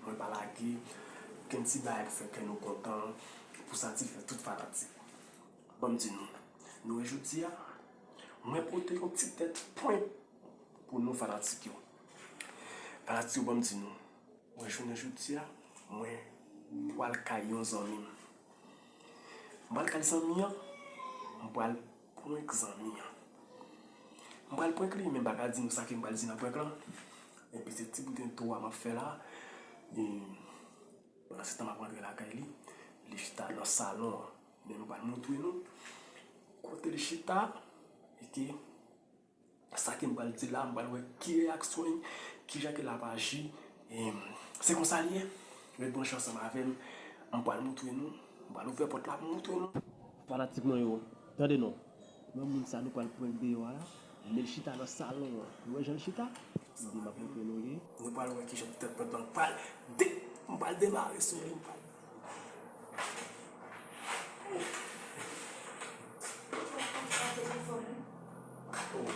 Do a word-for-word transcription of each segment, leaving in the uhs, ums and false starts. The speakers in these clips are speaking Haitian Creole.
Mwen pa lage okenn ti bagay pou fè kè nou kontan, pou satisfè tout fanatik. Ban m di nou, nou wè jodi a, mwen pote yon ti tèt prank pou nou fanatik yo. Fanatik yo, ban m di nou, mwen jounen jodi a, mwen pral kay yon zanmi m. M pral kay zanmi an, m pral prank zanmi an. M pral prank li, men m pa ka di nou sa ke m pral di nan prank lan. Epi se ti bout entwo a m ap fè la. E, pandan se tan m ap rantre lakay li, li chita nan salon an. Men m pral montre nou kote li chita, e ke sa ke m pral di la, m pral wè ki reyaksyon li, kijan ke l ap aji. E, se konsa li ye. Ret branche ansanm avè m. M pral montre nou. M pral ouvè pòt la pou m montre nou. Fanatik mwen yo, tande non. Men moun sa nou pral prank deyò a la, men l chita nan salon an. Nou wè jan l chita? Ebyen, m ap montre nou li. Nou pral wè kijan tèt prank lan pral de-, m pral demare sou li, m pral. Oh.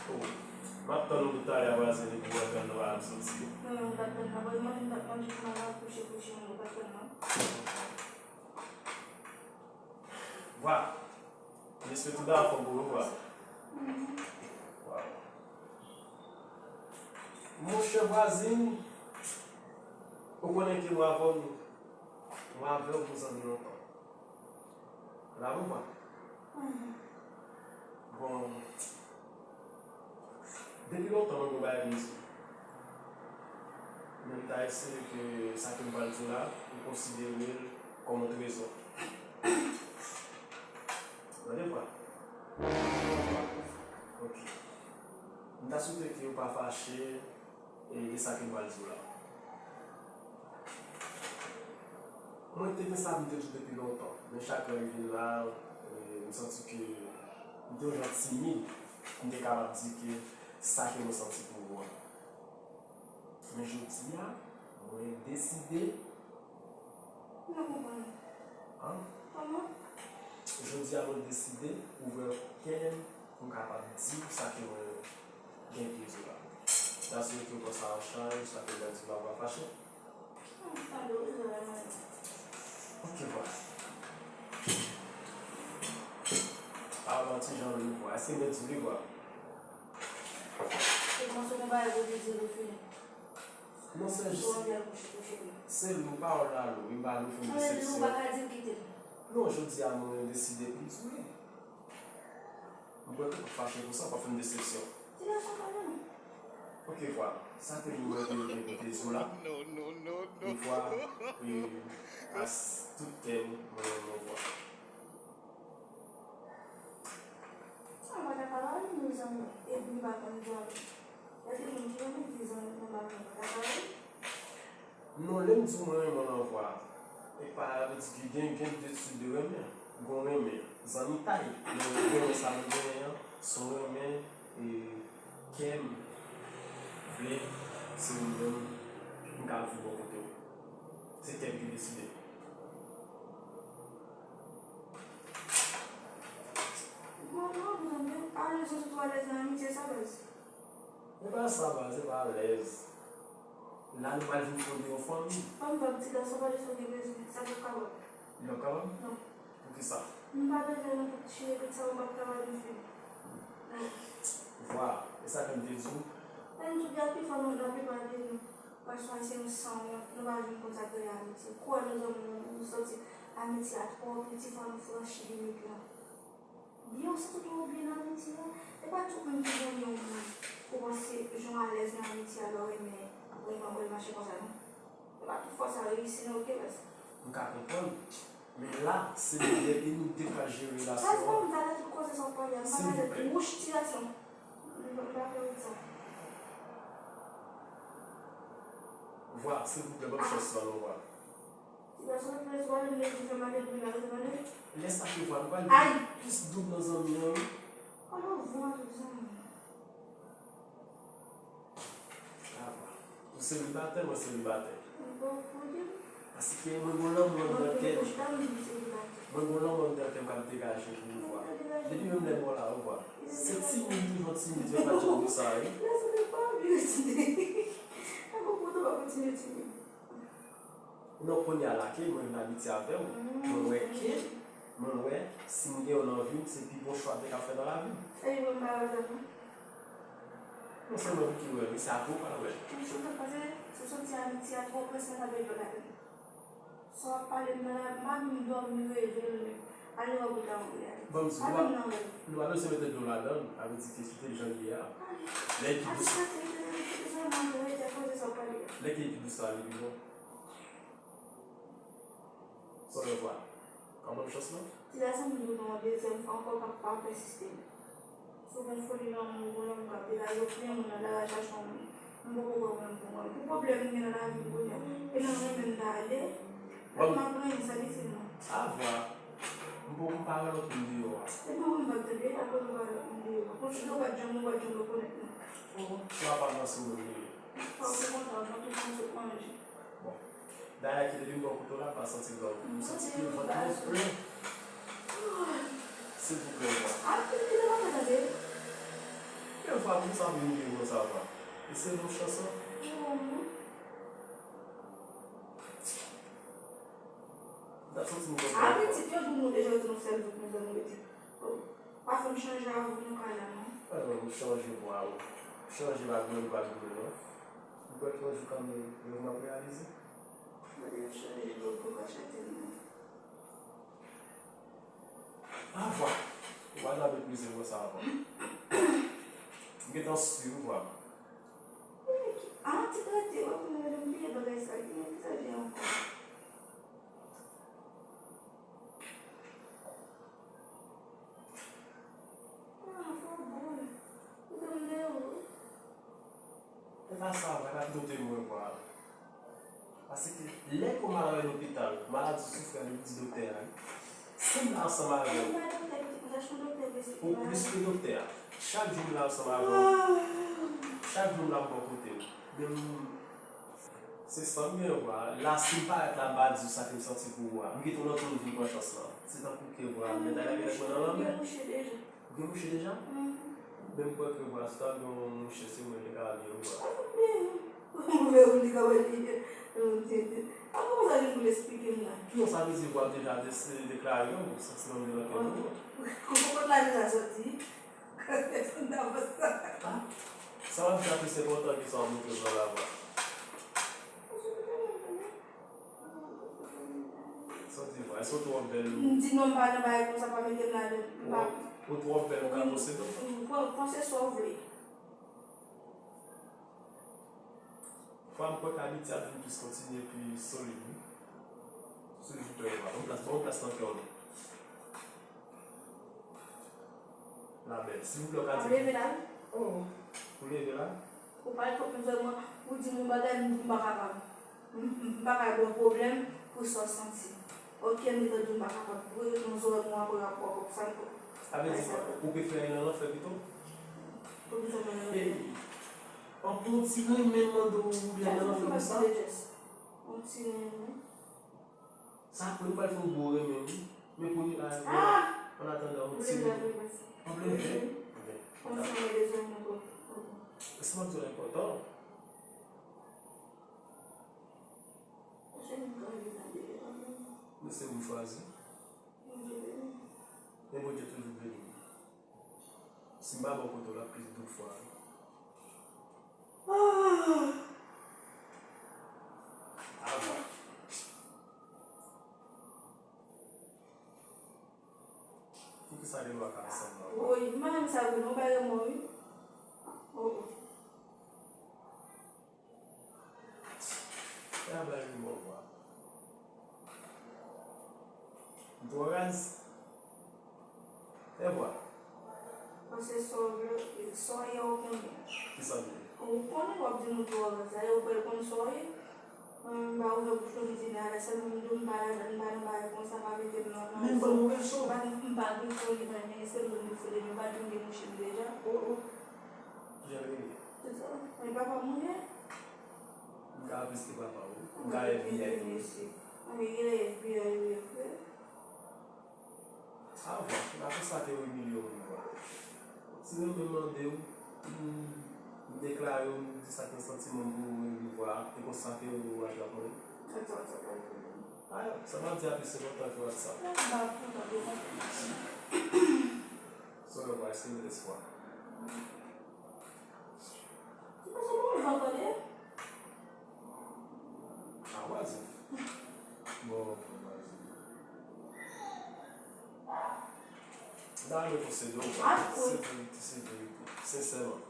Oh. M ap tann ou talè a, vwazen, epi w wè kè nou a ap soti. Non, non, m p ap tann nan. Mwen menm, m t ap manje, m al kouche, kouche, m p ap tann nan. Vwa. Mesye, tout anfòm pou nou, vwa. Waw. Monchè vwazin, ou konnen ke mwen avè w, mwen avè w pou zanmi lontan. Bravo, vwa. Bon, depi lontan, mwen gen yon bagay pou m di w. Men m ta eseye ke sa ke m pral di w la, ou konsidere l kòm yon trezò. Tande, vwa. Ok. M ta swete ke ou pa fache, e, de sa ke m pral di w la. Mwen te gen sa pou m te di w depi lontan, men chak lè m vin la, e, m santi ke m te yon jan timid pou m te kapab di ke sa ke mwen santi pou ou an. Men jodi a, mwen deside. M pa konprann. An? Kòman? Jodi a, mwen deside ouvè kè m pou m kapab di w sa ke mwen gen pou di w la. M ta swete ke w pran sa an chaj, sa ke m pral di w la, ou pa fache. An, pa de rezon la, mwen. Ok, vwa. Pa yon ti jan lou, vwa. Èske m te di w li, vwa? Ou panse w gon bagay pou w te di l ou fini? Non, se jis. Ou anlè bouch ou, cheri. Se lou, pawòl la lou, wi, m pa lou, fè m desepsyon. Anlè lou, ou pa ka di l kite l. Non, jodi a, mwen deside pou m di w li. M kwè ke w p ap fache pou sa, w p ap fè m desepsyon. Ti gason, pale non. Ok, vwa. Sa ke nou mwen te gen pou te di w la. E vwa, e, a s-, tout kè m, mwen renmen w, vwa. Sa pa ta pale avè m, mezanmi, epi m pa konn di avè m. Èske moun ki renmen di zanmi nan bagay pa ta pale? Non, lè m di w mwen renmen w nan vwa, e pa vle di ki gen, gen de tip de renmen. Gon renmen zanmitay, men renmen sa nou genyen an, se yon renmen, e, kè m vle, se ou menm m ka vin bò kote w. Se kè m ki deside. Bon, non, mezanmi, alèz, ou sot alèz nan amitye sa, baz. E pa sa, baz, e pa alèz. La, nou pral vin fonde yon fanmi. Fanmi pa ti gason, pa jis gen bezwen. Sa p ap kapab. Li p ap kapab? Non. Poukisa? M pa bezwen nan tout chire tout sa, m p ap kapab, mesye. Non. Vwa, e sa ke m te di w. Menm tout gade pi fò nan laplipa de nou. Paske se nou sanwont, nou pa janm konn sa k rele amitye. Kwè nou zanmi nou, nou santi amitye a twò piti, fò nou franchi limit lan. Byen, ou santi w twò byen nan amitye a. E pa tout moun ki renmen yon moun, ou panse jan w alèz nan amitye a, lè w renmen, renmen w, w mache konsa, non. E pa tout fwa sa reyisi, non, oke, baz. M ka konprann. Men la, se nou de, e nou de k pral jere relasyon an. Baz, ban m tande tout koze sa w ap pale a. M pa tande wouch ti gason. M pa, m pa fè wout sa. Vwa, silvouplè, ban m chans lan non, vwa. Ti gason, ret prese, w ale, m te di w fè m ale, epi m ale, tande? Lè sa ke vwa, nou pral vin plis doub nan zanmi an, wi. Kòman vwa tout zanmi? Ou selibatè, mwen selibatè. Paske mwen gon lanmou anndan kè m. Mwen gon lanmou anndan kè m k ap degaje pou ou, vwa. Depi menm lè m wè w la, ou vwa. Se timid, toujou timid, yo pa janm di sa, wi. Sa bon pou tou pa kontinye timoun. Non, kounye a la ke mwen vin abitye avè w, mwen wè ke, mwen wè, si m gen w nan vi m, se pi bon chwa m te ka fè nan lavi m. E li mwen pa wè sa non. Non sèlman pou ki wè l, wi, se apre w pral wè l. Mwen sou tèt pase, sou soti abitye a twò prese sa vle di w ladan l. Sa w ap pale m nan la, m pa menm dòmi reve l menm. Ale wè bouda antre ale. Ban m di w, pa menm nan rèv. Nou pa bezwen mete dlo ladan l, sa vle di ke kite l jan l ye a. Lè ki dous. Lè ki pi dous la, li pi bon. Sou lè vwa. An ban m chans lan. Ti gason m vin yon dezyèm fwa ankò, pa, pa pèsiste. Si w gen foli lanmou, ou gen lanmou k ap degaje w, plen moun nan ta al chache yon moun. M poko kwè mwen pou mwen. Pou pwoblèm m gen nan lavi m kounye a, e nan renmen m ta ale. Lè m ap renmen, sa difisil non. Avwa. M poko, m pa wè lòt moun deyò a. E pa mwen m pa t tande, e pa kote w pa wè lòt moun deyò a. Konsi yo pa t janm, yo pa t janm rekonèt mwen. Oho, se pa pa nan sou moun li ye. Fòk ou kontan, ou kontan sot manje. Bon. Dayè ke depi m bò kote w la, m pa santi gòj mwen. M santi ke vant mwen plen. Silvouplè, vwa. Ap kite la pa tande. Men vwa, poukisa w ap imilye mwen sa, vwa? E se yon chans, non? M ta santi m kontan. Apetit yo di nou deja, yo di nou sèl bout nou fè nou rete. Oh, pa fè m chanje avè w nan kay la non. Mwen menm, ou chanje vwa ou. Chanje bagay ou, bagay ou non. M kwè ke yon jou kanmenm, rèv m ap reyalize. Gade yo chanje lòt bò pa chante non. Ah, vwa. Ou pa janm meprize mwen sa ankò. M gentan si wi vwa. Ah, ti trete, wè, pou mwen, m bliye bagay sa. Ki, ki sa gen ankò? Ah, fò bon. Ou te mande yo. E pa sa, vwa, e pa dote mwen, vwa. Paske lè ke w malad lopital, maladi w soufri a, yo di doktè a, wi. Si m la ansanm avè w, ou plis ke doktè a. Chak jou m la ansanm avè w. Chak jou m la m bò kote w. Men m, se sa m gen, vwa. La, si m parèt la, m pa di w sa ke m santi pou ou a. M kite w nan tout vin pran chans lan. Se tankou ke, vwa, medam la genlè pran nan lanmè. Ou gen mouche deja? Mhm. Men m kwè ke vwa, si ta gen yon mouche, se mwen ki ta ka li yo vwa. Mwen vle ou li ka wè li. A kòman sa vin pou l esplike m la? Ki yon sa vle di vwa m deja de-, deklare yon santiman m gen nan kè m pou ou? Ou konprann la deja soti? Kòman sa? Sa w ap di a plis enpòtan ke sa w ap montre m nan la vwa. Santi vwa, èske w twò bèl? M di non, m pa nan bagay konsa, pa mete m ladan. M pa. Ou twò bèl, ou ka posede w. Wi, pran, panse sa w vle. Fwa m kwè ke abitye ap vin plis kontinye, pi solid, wi. Silvouplè, vwa. Ban m plas, ban m plas nan kè w non. La bèl. Silvouplè, w ka di. Ap leve la, wi. Oh. Ou leve la? Ou pale twòp, m fè mwen, ou di m yon bagay, m, m pa kapab. M, m, m pa ka ba w pwoblèm pou sa w santi. Ok, m gentan di w m pa kapab. Pou reponn zòrèy mwen apre rapò, sa m fè. Sa vle di kwa? Ou prefere al nan lanfè pito? Poukisa m al nan lanfè? Hey! Anpil ti renmen mande w oubyen al nan lanfè konsa? Yon ti renmen. Sa kwè nou pral fè yon gwo renmen wi. Men premye bagay, an atandan yon ti renmen. An plen vre? Èske m ap di w enpòtan? Men se ou m chwazi. Men Bondye toujou beni m. Si m pa bò kote w, l ap plis dout fwa. Ah! Avan. Poukisa gen lwa ka ansanm nan? Woy, m pa renmen sa vre non, bay remò wi. Oh, oh. Travay remò vwa. M twò raz. Fè vwa. Paske sa w vle, sa w ye ou konnen. Kisa m ye? Ou konnen w ap di nou twò raz. Dayè ou pral konn sa w ye. Mwen menm m pa ouvè bouch mwen m di nada, sèlman m di w m pa ladan, m pa nan bagay konsa, pa mete m nan. Men ban m yon kesyon. M pa, m pa gen foli nan men, èske m vle m foli, m pa di m gen mouche m deja. Oh, oh. Kijan l rele? Se sa. Men papa m ou ye? M ka plis ke papa w wi. M ka F B I tou wi. Mwen gen F B I wi, frè. Ah, vwa, m pa konsa ke w imilye yon moun vwa. Si mwen menm mande w, m, m Deklare w, m di sa k nan santiman m pou ou, m vwa, e konsa ke ou aji avè m. Sa m ap di a plis enpòtan ke WhatsApp. Sou lè w va esprime lespwa. Ah, w a di. Bon, w a di. M ta renmen konseye w, se verite, se verite. Sensèman.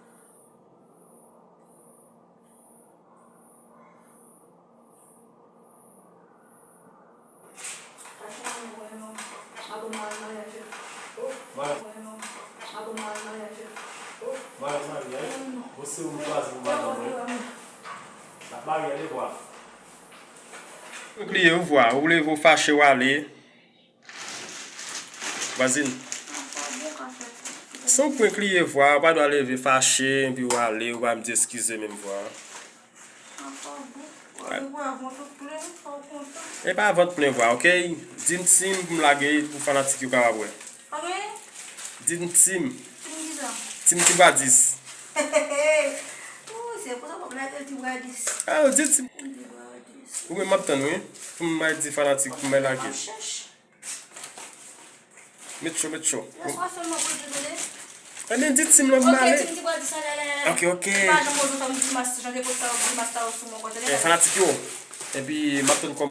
Maryaj, maryaj. Bon, se ou m chwazi pou madanm mwen. L ap marye, ale vwa. Ou kliye, ou vwa. Ou leve, ou fache, ou ale. Vwazin. San w pran kliye vwa, ou pa dwa leve fache, epi ou ale, ou pa menm di eskize menm vwa. E pa vant plen vwa, oke? Di m tim pou m lage pou fanatik yo kapab wè. Di m tim. Tim ti bwa dis. Ah, di tim. Ou menm m ap tann, wi. Pou m bay di fanatik, pou m bay lage. Met cho, met cho. Ebyen, di tim lan pou m ale. Oke, oke. Eh, fanatik yo. Epi, m ap tann kòmantè.